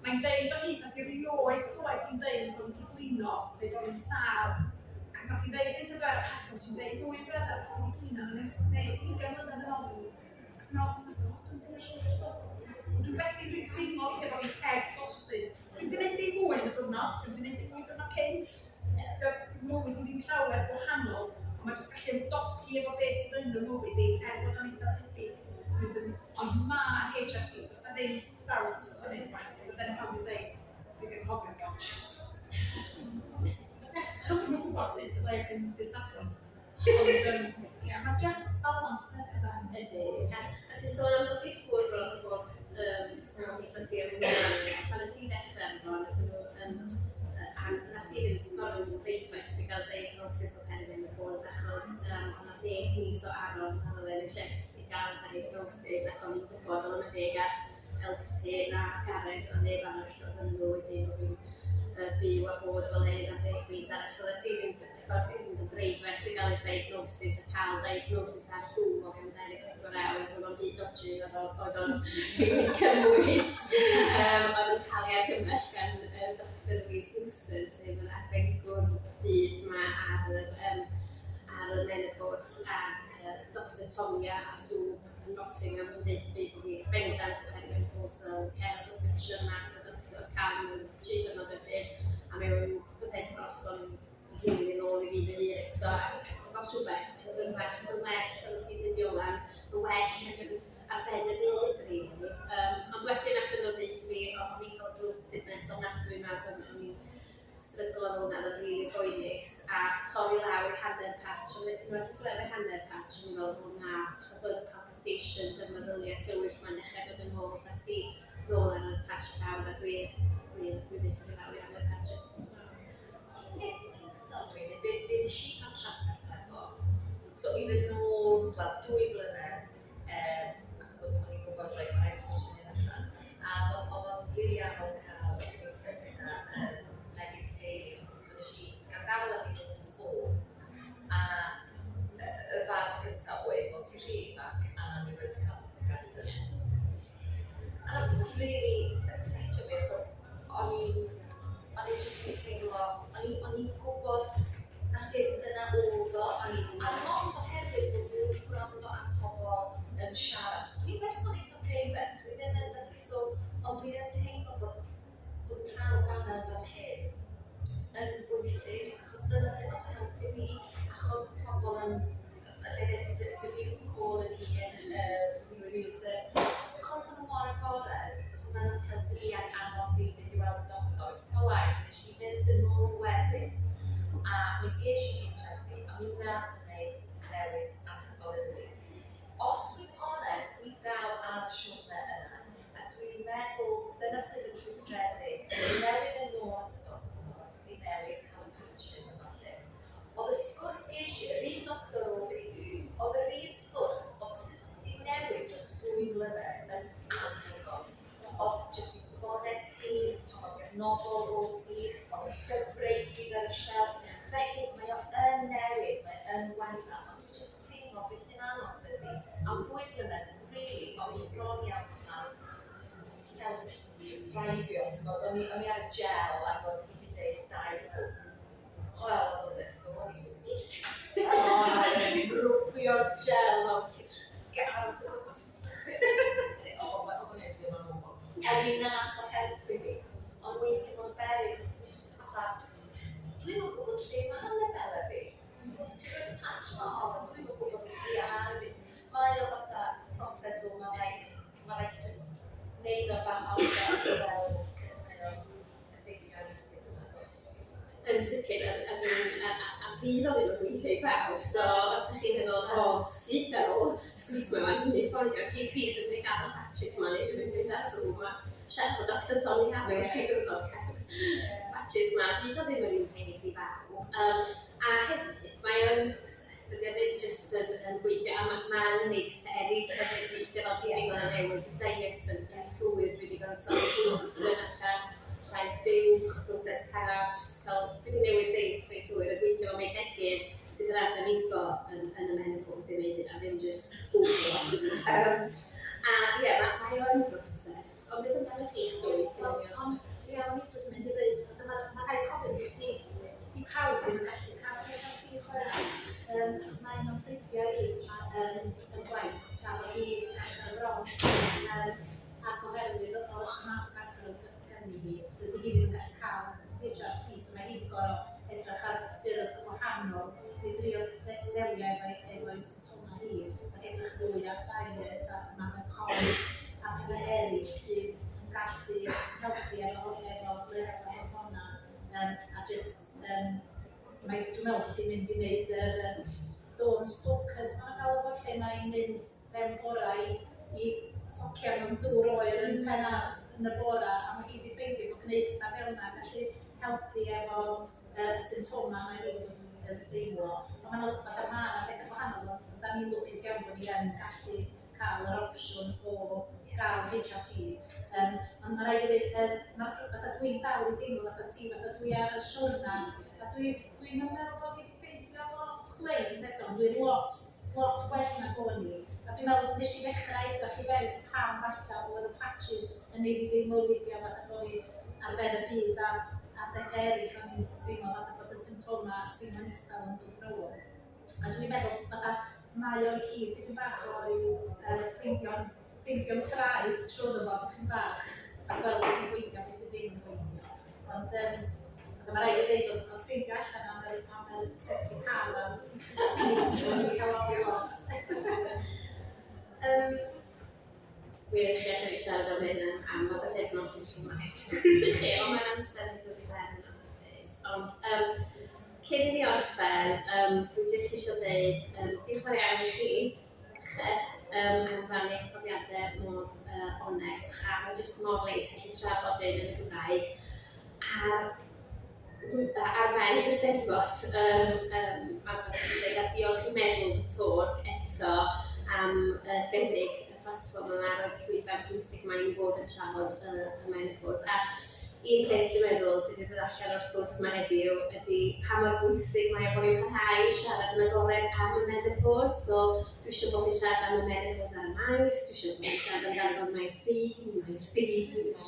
mae'n deud o hyd, nath hi erioed clywed fi'n deud bod fi 'di blino neu bod fi'n sâl, ac nath hi ddeud wrtha dwi ar y pad, ti'n deud mwy yn ddiweddar bod fi 'di blino na nes nes di 20 mlynedd yn ôl. Ac dwi'n meddwl, oh my god, dwi'n ddim yn siŵr eto. Ond dwi'n wedi, dwi'n teimlo lle bod fi'n exhausted. Dwi'n di gwneud dim mwy yn y diwrnod, dwi'n di gwneud dim mwy diwrnod cynt. Dyw mywyd i ddim llawer gwahanol, ond mae jyst gallu ymdopi efo beth sydd yn y mywyd i, er bod o'n eitha tebyg. Mynd yn, ond mae HRT, does na ddim doubt bod o'n neud gwahaniaeth, a dyna pam dwi'n dweud, dwi wedi anghofio gadgets. So dwi'm yn gwybod sut fydda i erbyn dydd Sadwrn. Ond ia, mae just balance na pethau. Ydy. A ti'n sôn am ddod i ffwrdd o'r bod mewn HRT a mynd ymlaen. Pan nes i ddechrau efo fo, wnaethon nhw, a nes i fynd, gorfod mynd yn breifat jyst i gael diagnosis o perimenopause achos oedd 'na 10 mis o aros ar ôl NHS i gael diagnosis ac o'n i'n gwybod oedd o'm yn deg ar Elsi na Gareth na neb arall oedd yn nhw wedyn bod fi'n byw a bod fel hyn am 10 mis arall. So nes i fynd Fel sy'n mynd yn breifat i gael ei diagnosis a cael diagnosis ar Zoom o fewn 24 awr, oedd o'n byd dodgy, oedd o'n rili cymwys. arall gan Dr Louise Newson, sydd yn arbenigwr byd yma ar y menopause, ac Dr Tonia ar Zoom yn Nottingham yn deud fi bod fi bendant yn perimenopausal care prescription ma at y doctor cam mewn 3 diwrnod wedyn, a mewn pythefnos o'n rili nôl i fi fy hun eto, ac oedd o'n rhywbeth yn rhyfedd, yn well, fel ti'n dweud Iolan, yn well ac yn ar ben y byd, rili. Ond wedyn nath nhw ddeud fi, o, o'n i'n cael bloatedness ofnadwy yma, ac o'n i'n stryglo efo hwnna, oedd o'n rili boenus, a torri lawr i hanner patch, ond unwaith es i lawr i hanner patch, o'n i'n fel, o na, achos oedd y palpitations a'r meddyliau tywyll ma'n dechrau dod yn ôl, so es i nôl ar y patch llawn, a dwi byth yn lawr i hanner patch eto. Un peth cyntaf dwi'n be, be nes i cael trafferth efo, so i fynd nôl, wel, 2 blynedd, achos o'n i'n gwybod, reit, mae'n rhaid i sortio hyn allan, a oedd o'n rili anodd cael apwyntiad gyda meddyg teulu, so nes i gael gafael arni dros y ffôn, a y farn gyntaf oedd, wel, ti'n rhy ifanc, a nawn ni roi ti antidepressants. A nath hwnna rili upsetio fi, achos o'n i jyst yn teimlo, o'n i'n gwybod na dim dyna oedd o, a mond oherwydd bod nhw'n gwrando ar pobl yn siarad. Dwi'n berson eitha preifat, dwi ddim yn so, ond dwi yn teimlo bod rhan o banel fel hyn yn bwysig, achos dyna sy'n nath helpu fi, achos pobl yn, falle dy call yn un, achos maen nhw mor agored, hwnna nath helpu fi ac annog fi fynd i weld y doctor. Ta waeth, nes i fynd yn ôl wedyn, a mi ges i HRT, a mi nath wneud newid anhygoel iddo fi. Os dwi'n onest, dwi dal ar y siwrne yna, a dwi'n meddwl dyna sydd yn rhwystredig. Dwi newydd yn ôl at y doctor, dwi newydd cael y patches a falle. Oedd y sgwrs ges i, yr un doctor oedd fi, oedd yr un sgwrs, oedd sut oedd wedi newid dros 2 mlynedd yn anhygoel. Oedd jyst i gwybodaeth hi, pa mor gefnogol oedd hi, oedd y llyfrau i gyd ar y shelf. Felly mae o yn newid, mae yn gwella, ond dwi'n jyst yn teimlo beth sy'n anodd ydy, am 2 blynedd, really, o'n i bron iawn cael self-prescribio, ti'n gwbod, o'n i ar y gel ac oedd hi wedi deud 2 pwp. Wel, oedd e, so o'n i jyst yn rwbio'r gel mewn ti'n aros yn y o, mae o'n gwneud dim ond awful. Ond mi nath o helpu fi, ond weithiau mae'n beryg, achos dwi jyst fatha, dwi'm yn gwybod lle mae lefelau fi. So ti'n rhoi patch ma on, ond dwi'm yn gwybod os dwi ar fi. Mae o fatha proses o mae rhaid ti jyst neud o'n bach amser i weld sut mae o'n effeithio arnat ti, dwi'n meddwl. Yn sicr, a fydd o ddim yn gweithio i bawb, so os ydych chi'n meddwl, o, syth ar ôl, sgwrs yma, dwi'n mynd i ffonio'r GP, dwi'n mynd i gael y patches yma, neu dwi'n mynd i fynd ar Zoom a siarad efo Dr Tony Harry am 3 diwrnod cael patches yma, fydd o ddim yr un peth i bawb. A hefyd, mae o'n broses, dydy o ddim jyst yn gweithio, a mae'n gwneud pethau eraill hefyd, weithio fel dwi wedi gorfod newid y diet yn llwyr, dwi wedi gorfod torri gluten allan, llaeth buwch, processed carbs, fel dwi wedi newid diet fi llwyr, a gweithio efo meddegydd sydd yn arbenigo yn y menopause i wneud hynna, ddim jyst Google. A ie, mae o'n broses, ond beth amdano chi'ch dwy? Ond ie, o'n i jyst yn mynd i ddweud, mae rhaid cofio, di pawb ddim yn gallu cael HRT chwaith. Achos mae un o'n ffrindiau i yn gwaith, gafodd hi cancer bron, ac oherwydd o'r math o cancer oedd ganddi hi, dydy hi ddim yn gallu cael HRT, so mae hi wedi gorfod edrych ar ffyrdd gwahanol i drio delio efo'i symptomau hi, ac edrych fwy ar diet a ymarfer corff a pethau eraill sydd yn gallu helpu efo lefelau hormonau. A jyst, mae, dwi'n meddwl bod hi'n mynd i wneud yr dawn soakers ma'n galw fo, lle mae'n mynd fewn bora i socio mewn dŵr oer yn pen ar yn y bora, a mae hi wedi ffeindio bod gwneud pethau fel yna gallu helpu efo symptomau mae rhywun yn deimlo. Ond ma' 'na fatha ma' 'na bethau gwahanol, ond da ni'n lwcus iawn bod ni yn gallu cael yr opsiwn o gael HRT. Ond mae rhaid i fi ddweud, fatha dwi'n dal i deimlo fatha ti, fatha dwi ar y siwrna, a dwi'n meddwl bod fi wedi ffeindio fo cweit eto, ond dwi'n lot, lot gwell nag o'n i. A dwi'n meddwl nes i ddechrau edrych i fewn pam falle oedd y patches yn neud i deimlo weithiau fatha bod fi ar ben ben y byd a adegau eraill o'n i'n teimlo fatha bod y symptomau a teimlo'n isel yn dod nôl. A dwi'n meddwl fatha mae o i gyd dipyn bach o ryw ffeindio'n ffeindio'n traed trwyddo fo dipyn bach a gweld beth sy'n gweithio a beth sydd ddim yn gweithio. Ond um, fatha mae rhaid i ddeud oedd oedd ffeindio allan am yr, am yr seti car a'r heated seats wedi helpu lot. Wir i chi allai fi siarad am hyn am, am y bythefnos nes yma. Chi, ond mae'n amser i ddod i ben yn anffodus. Ond cyn i ni orffen, dwi jyst eisiau dweud diolch yn fawr iawn i chi, merched, am rannu eich profiadau mor onest, a mae jyst mor neis i chi trafod hyn yn y Gymraeg ar ar faes y Steddfod. Mae'n ffantastig, a diolch i Meddwl Talk eto am gynnig y platfform yma, roedd llwyfan pwysig yma i ni fod yn trafod y menopause. A un peth dwi'n meddwl sydd wedi dod allan o'r sgwrs yma heddiw ydy pa mor bwysig mae o bod ni'n parhau i siarad yn agored am y menopause. So dwi eisiau bod chi'n siarad am y menopause ar y maes, dwi eisiau bod chi'n siarad amdano fo'n maes B, maes D,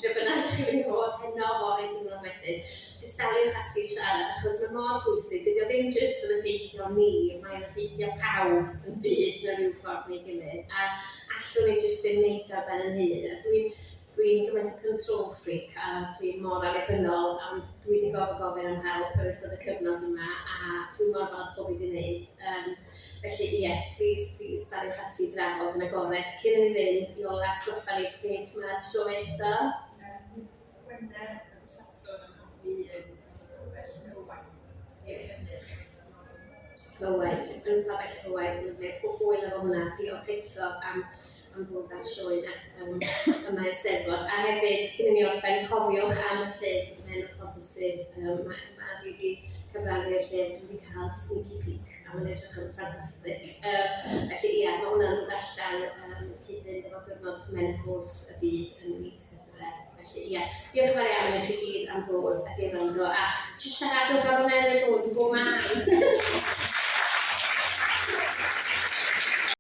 lle bynnag chi'n mynd i fod heno, fory, diwrnod wedyn. Jyst daliwch ati i siarad, achos mae mor bwysig. Dydy o ddim jyst yn effeithio ni, mae'n effeithio pawb yn byd mewn rhyw ffordd neu gilydd. A allwn ni jyst ddim wneud o ar ben yn hun. A dwi'n dwi'n gymaint o control freak a dwi'n mor annibynnol, ond dwi wedi gorfod gofyn am help yn ystod y cyfnod yma a dwi mor falch bod fi wedi wneud. Felly ie, yeah, please, please, daliwch ati i drafod yn agored. Cyn i ni fynd, Iola, atgoffa ni pryd mae'r sioe eto? Gwener a dy Sadwrn am hanner 'di un yn Pabell Cywain. I'r cynnyrch. Cywain, yn Pabell Cywain, lyfli. Pob hwyl efo hwnna. Diolch eto am am fod ar sioe yna yma i'r Steddfod. A hefyd, cyn i ni orffen, cofiwch am y llyfr Menopositif. Mae ma fi wedi cyfrannu'r llyfr, dwi wedi cael sneaky peek, a mae'n edrych yn ffantastig. Felly ie, mae hwnna'n dod allan cyd-fynd efo diwrnod menopause y byd yn mis Hydref. Felly ie, diolch yn fawr iawn i chi gyd am ddod ac i wrando, a jyst siaradwch am y menopause yn bob man!